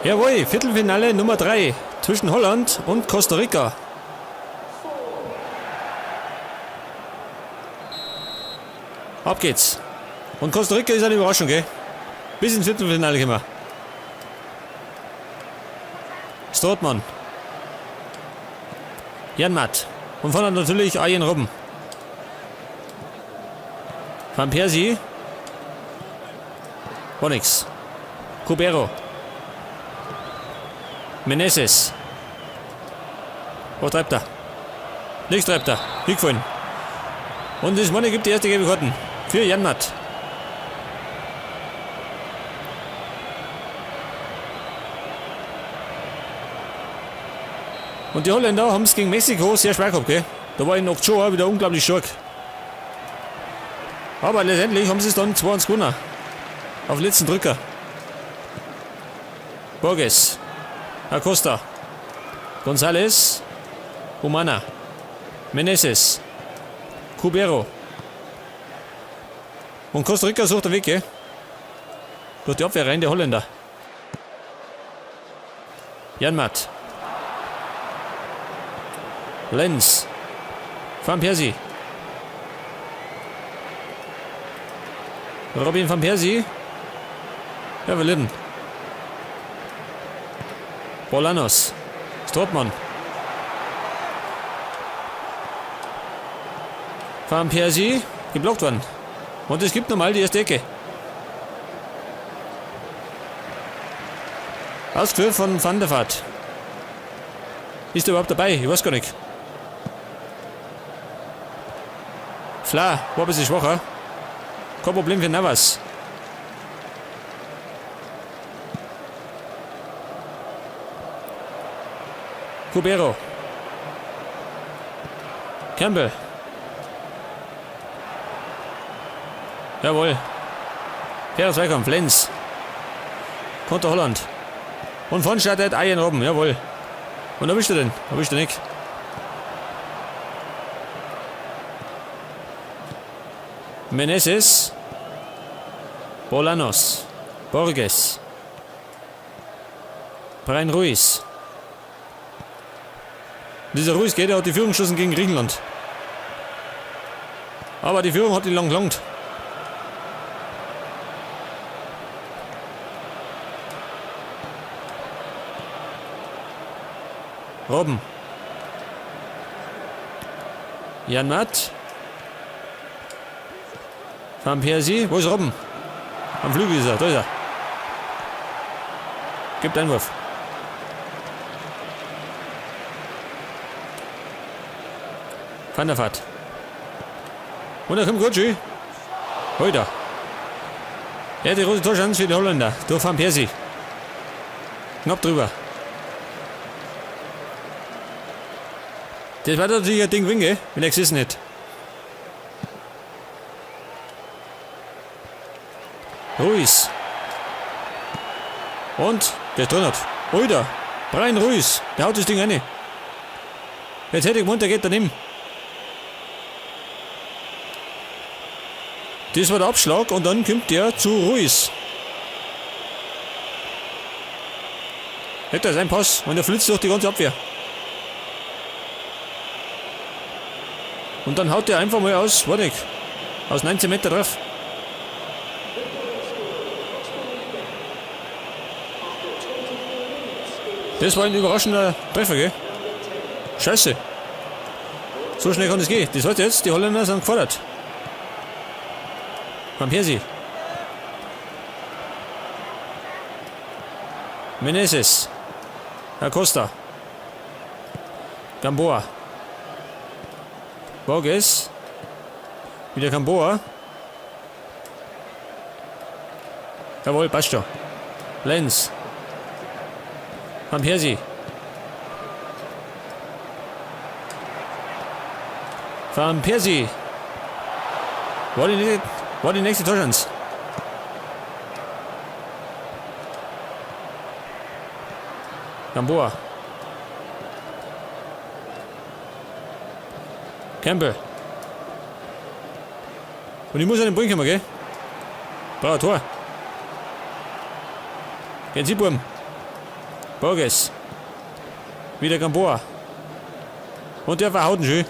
Jawohl, Viertelfinale Nummer 3 zwischen Holland und Costa Rica. Ab geht's. Und Costa Rica ist eine Überraschung, gell? Bis ins Viertelfinale gekommen. Strootman. Janmaat. Und vorne natürlich Arjen Robben. Van Persie. War nix. Cubero. Meneses. Was treibt er? Nichts treibt er. Hingefallen. Und das Money gibt die erste gelbe Karten. Für Janmaat. Und die Holländer haben es gegen Mexiko sehr schwer gehabt, gell? Da war in Ochoa wieder unglaublich stark. Aber letztendlich haben sie es dann 2-1 gewonnen. Auf den letzten Drücker. Borges. Acosta. González. Humana. Meneses. Cubero. Und Costa Rica sucht den Weg, gell? Durch die Abwehr rein, der Holländer. Janmaat. Lenz. Van Persie. Robin van Persie. Ja, wir leben. Bolanos. Strootman. Van Persie. Geblockt worden. Und es gibt nochmal die erste Ecke. Ausgeführt von Van der Vaart. Ist er überhaupt dabei? Ich weiß gar nicht. Fla, war ein bisschen schwacher. Kein Problem für Navas. Cubero. Campbell. Jawohl. Fairer Zweikampf. Lenz. Konter Holland. Und von startet Arjen Robben. Jawohl. Und erwischt er den? Erwischt er nicht. Meneses. Bolanos. Borges. Brian Ruiz. Dieser Ruiz geht, der hat die Führung geschossen gegen Griechenland. Aber die Führung hat ihn lang gelangt. Robben. Janmaat. Van Persie. Wo ist Robben? Am Flügel ist er. Da ist er. Gibt Einwurf. Van der Vaart. Und da kommt Gucci. Heute. Ja, die große Torchance für die Holländer. Durch Van Persie. Knapp drüber. Das war natürlich ein Ding Winge, wenn er gesessen hätte. Ruiz. Und der ist drin hat. Oida. Brian Ruiz. Der haut das Ding rein. Jetzt hätte ich gemeint, der geht daneben. Das war der Abschlag und dann kommt der zu Ruiz. Hätte er seinen Pass und er flitzt durch die ganze Abwehr. Und dann haut der einfach mal aus, warte ich, aus 19 Meter drauf. Das war ein überraschender Treffer, gell? Scheiße. So schnell kann es gehen. Das heißt jetzt, die Holländer sind gefordert. Van Persie. Meneses. Acosta. Gamboa. Borges. Wieder Gamboa. Jawohl, passt schon. Lenz. Van Persie. Van Persie. War die nächste Torchance. Gamboa. Campbell. Und ich muss einen Bring kommen, gell? Brauch ein Tor. Gehen Sie, Burm. Borges. Wieder Gamboa. Und der verhaut ihn schön.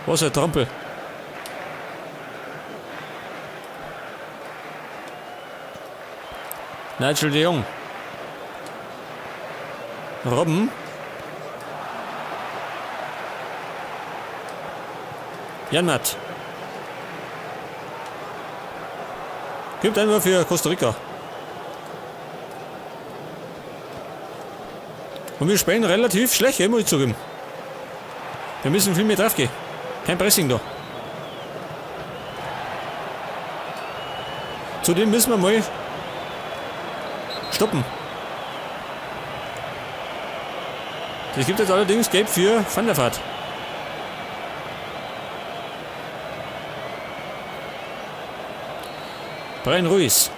Was ein Trampel. Nigel de Jong. Robben. Janmaat. Gibt einmal für Costa Rica. Und wir spielen relativ schlecht, muss ich zugeben. Wir müssen viel mehr drauf gehen. Kein Pressing da. Zudem müssen wir mal stoppen. Das gibt jetzt allerdings Gelb für Van der Vaart. Brian Ruiz.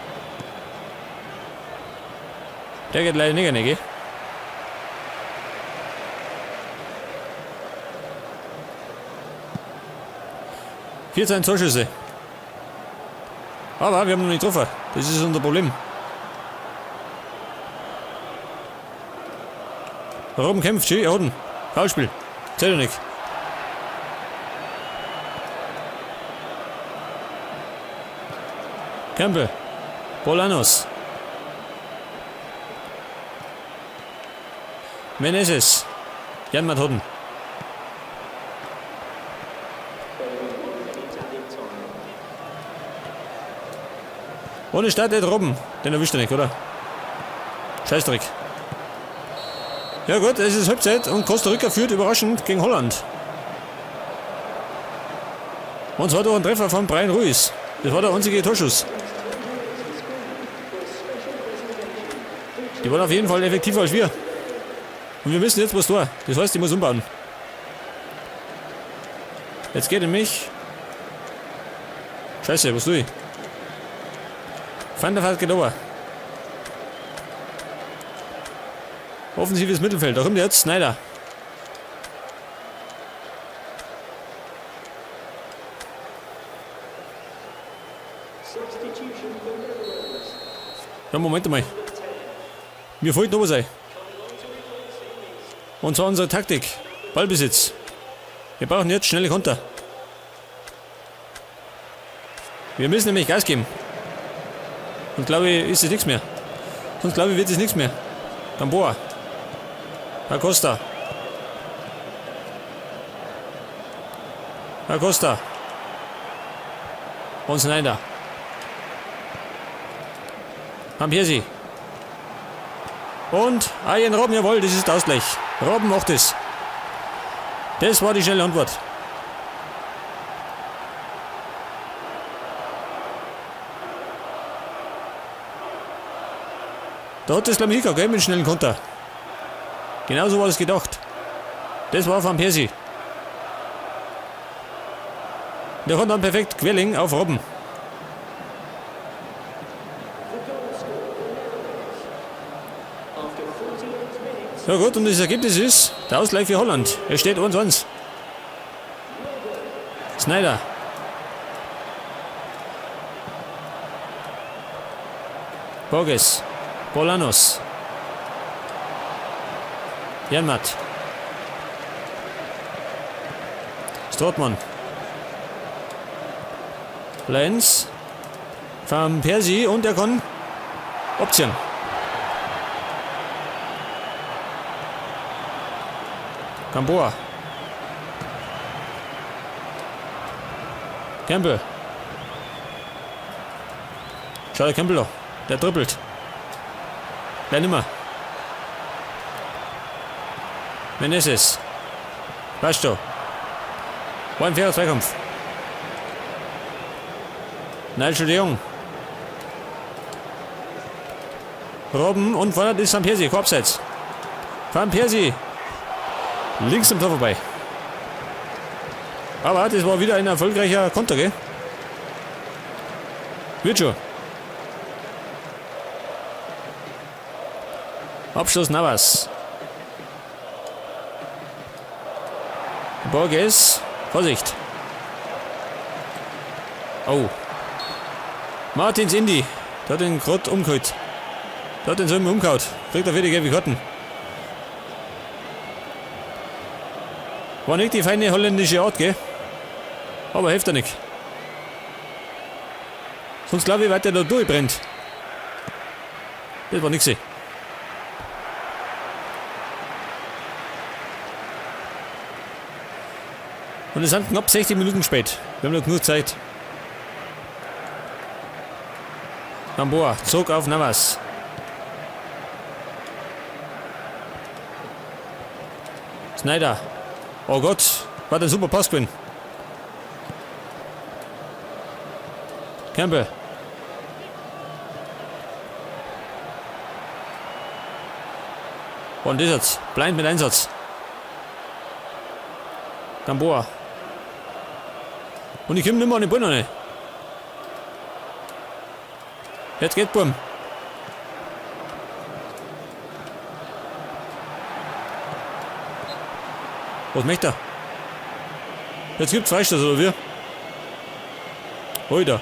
Der geht leider nicht, gell? 14 Torschüsse. Aber wir haben noch nicht getroffen. Das ist unser Problem. Robben kämpft, schön, Oden. Foulspiel. Zählt ja nicht. Campbell. Bolanos. Menezes. Jan Mathoden. Ohne Start nicht Robben. Den erwischt er nicht, oder? Scheißdreck. Ja gut, es ist Halbzeit und Costa Rica führt überraschend gegen Holland. Und zwar durch einen Treffer von Brian Ruiz. Das war der einzige Torschuss. Die waren auf jeden Fall effektiver als wir. Und wir müssen jetzt was tun. Das heißt, ich muss umbauen. Jetzt geht nämlich. Scheiße, was tue ich? Van der Vaart geht over. Offensives Mittelfeld. Da kommt jetzt Snyder. Ja, Moment mal. Mir fällt noch was ein. Und zwar unsere Taktik. Ballbesitz. Wir brauchen jetzt schnelle Konter. Wir müssen nämlich Gas geben. Und glaube ich, ist es nichts mehr. Sonst glaube ich, wird es nichts mehr. Gamboa. Acosta. Acosta. Und Snyder. Van Persie. Und Arjen Robben, jawohl, das ist der Ausgleich. Robben macht es. Das war die schnelle Antwort. Da hat es, glaube ich, hingekriegt, gell, mit dem schnellen Konter. Genauso war es gedacht. Das war Van Persie. Der kommt dann perfekt Querling auf Robben. Ja gut, und das Ergebnis ist der Ausgleich für Holland. Es steht 1-1. Snyder. Borges. Bolanos. Janmaat. Strootman. Lenz. Van Persie und er kann Option. Gamboa. Campbell. Schau, der Campbell da. Der dribbelt. Gleich nimmer. Menezes. Weißt du. War ein fairer Zweikampf. Nigel de Jong. Robben und vorne ist Van Persie. Abseits. Van Persie. Links am Tor vorbei. Aber das war wieder ein erfolgreicher Konter, gell? Wird schon. Abschluss Navas. Borges. Vorsicht. Oh. Martins Indy. Der hat den Grott umgeholt. Der hat den so immer umgehauen. Kriegt er wieder gelbe Karten. War nicht die feine holländische Art, gell? Aber hilft ja nicht. Sonst glaube ich, weil der da durchbrennt. Das war nix. Und es sind knapp 60 Minuten spät. Wir haben noch genug Zeit. Gamboa, zurück auf Navas. Snyder. Oh Gott, war der super Pass gewesen. Campbell. Und das jetzt. Blind mit Einsatz. Gamboa. Und ich komme nicht mehr an den Ball rein. Jetzt geht Burm. Was möchte er? Jetzt gibt's Freistoß, oder wie? Alter.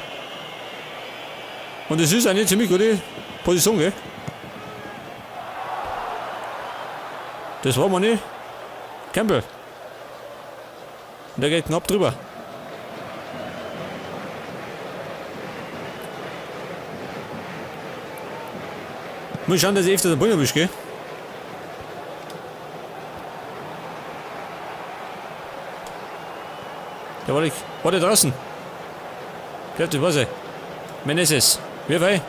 Und es ist eine ziemlich gute Position, gell? Das war mal nicht. Campbell. Und der geht knapp drüber. Muss schauen, dass ich öfter den Ball erwische, gell? Der war, nicht, war der draußen? Ich glaub, das war's er. Menezes. Wirf ein.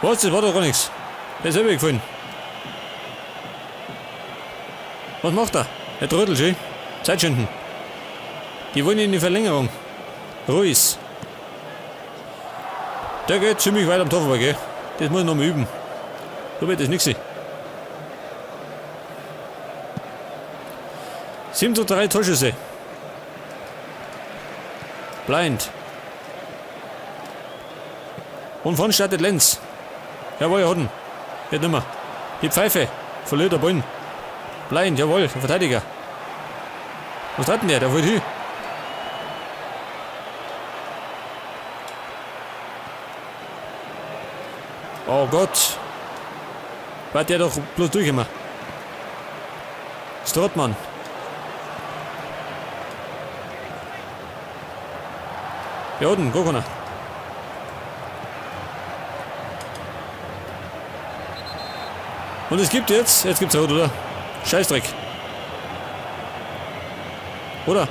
Was? Das war doch gar nichts. Der ist selber gefallen. Was macht er? Er trödelt schön. Zeit schinden. Die wollen in die Verlängerung. Ruiz. Der geht ziemlich weit am Tor vorbei, gell? Das muss ich noch mal üben. So wird das nichts sein. 7:3 Torschüsse. Blind. Und vorne startet Lenz. Jawohl, er hat ihn. Geht nimmer. Die Pfeife. Verliert der Ball. Blind, jawohl, der Verteidiger. Was hat denn der? Der wollte hin. Oh Gott. War der doch bloß durch immer. Strottmann. Ja, unten, guck mal. Und es gibt jetzt, jetzt gibt's Rot, oder? Scheißdreck. Oder?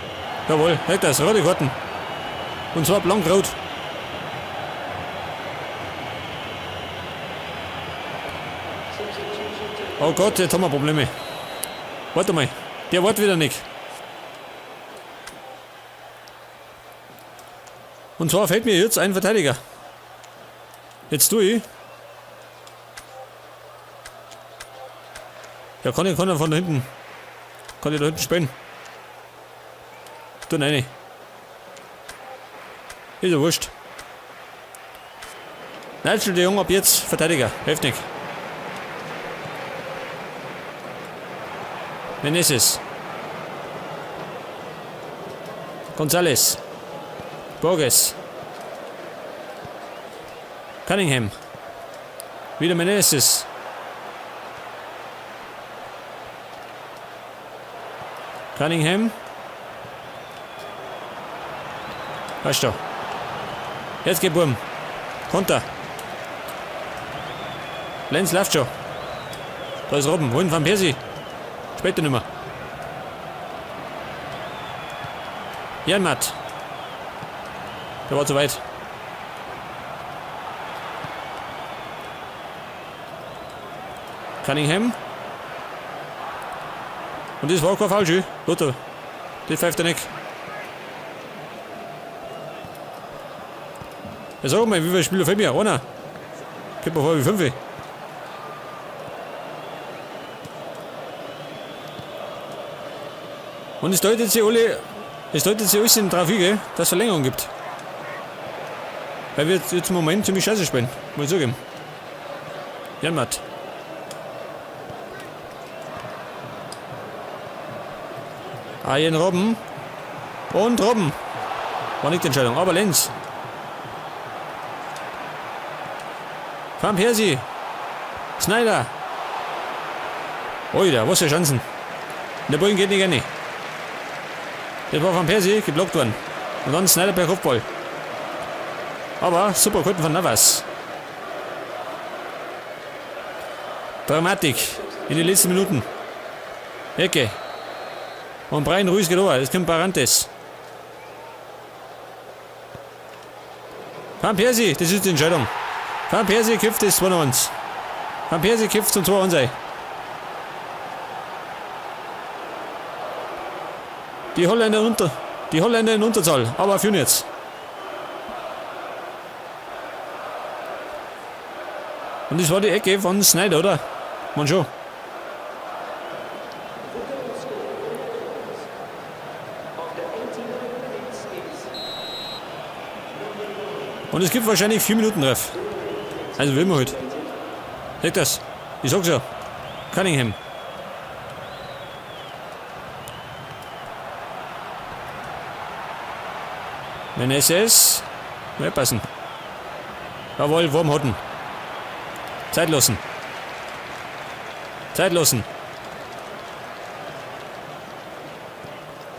Jawohl, weg das, rote Karten. Und zwar blank-rot. Oh Gott, jetzt haben wir Probleme. Warte mal, der wartet wieder nicht. Und zwar fällt mir jetzt ein Verteidiger. Jetzt tue ich. Ja, kann ich, kann er von da hinten. Kann ich da hinten spielen. Tu rein. Ist ja wurscht. Nigel de Jong ab jetzt Verteidiger. Hilft nicht. Menezes. González. Borges. Cunningham. Wieder Menezes. Cunningham. Weißt du. Jetzt geht Burm. Konter. Lenz läuft schon. Da ist Robben. Holen Van Persie. Später nimmer. Janmaat. Der war zu weit. Cunningham. Und das war kein Foul, Lotto. Das pfeift er nicht. Ja, sag mal, wie viele Spieler fehlen mir? Einer. Kommt mir vor wie 5. Und es deutet sich alle, es deutet sich alles drauf hin, gell, dass es Verlängerung gibt. Weil wir jetzt im Moment ziemlich scheiße spielen, muss ich zugeben. Janmaat. Arjen Robben. Und Robben. War nicht die Entscheidung, aber Lenz. Van Persie. Sneijder. Oida, was für Chancen. Der Bullen geht nicht rein. Das war Van Persie, geblockt worden. Und dann Sneijder per Kopfball. Aber super Kunden von Navas. Dramatik in den letzten Minuten. Ecke. Und Brian Ruiz geht over. Es kommt Barrantes. Van Persie, das ist die Entscheidung. Van Persie kippt das 2-1. Van Persie kippt zum 2-1. Die Holländer in Unterzahl, aber führen jetzt. Und das war die Ecke von Sneijder, oder? Man schon. Und es gibt wahrscheinlich 4 Minuten drauf. Also will man halt. Seht das? Ich sag's ja. Cunningham. Meneses. Ja, passen. Jawohl, Wurmhotten. Zeit lassen. Zeit lassen.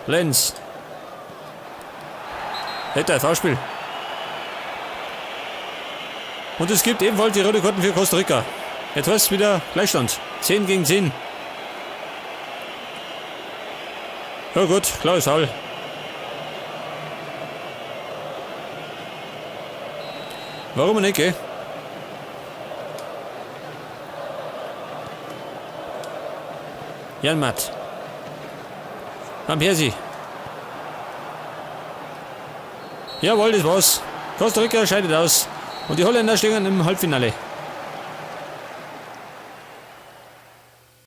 Lenz. Hätte Foulspiel. Und es gibt ebenfalls die rote Karten für Costa Rica. Jetzt heißt es wieder Gleichstand. 10 gegen 10. Ja gut, klares Foul. Warum nicht, gell? Janmaat. Van Persie. Jawohl, das war's. Costa Rica scheidet aus. Und die Holländer stehen im Halbfinale.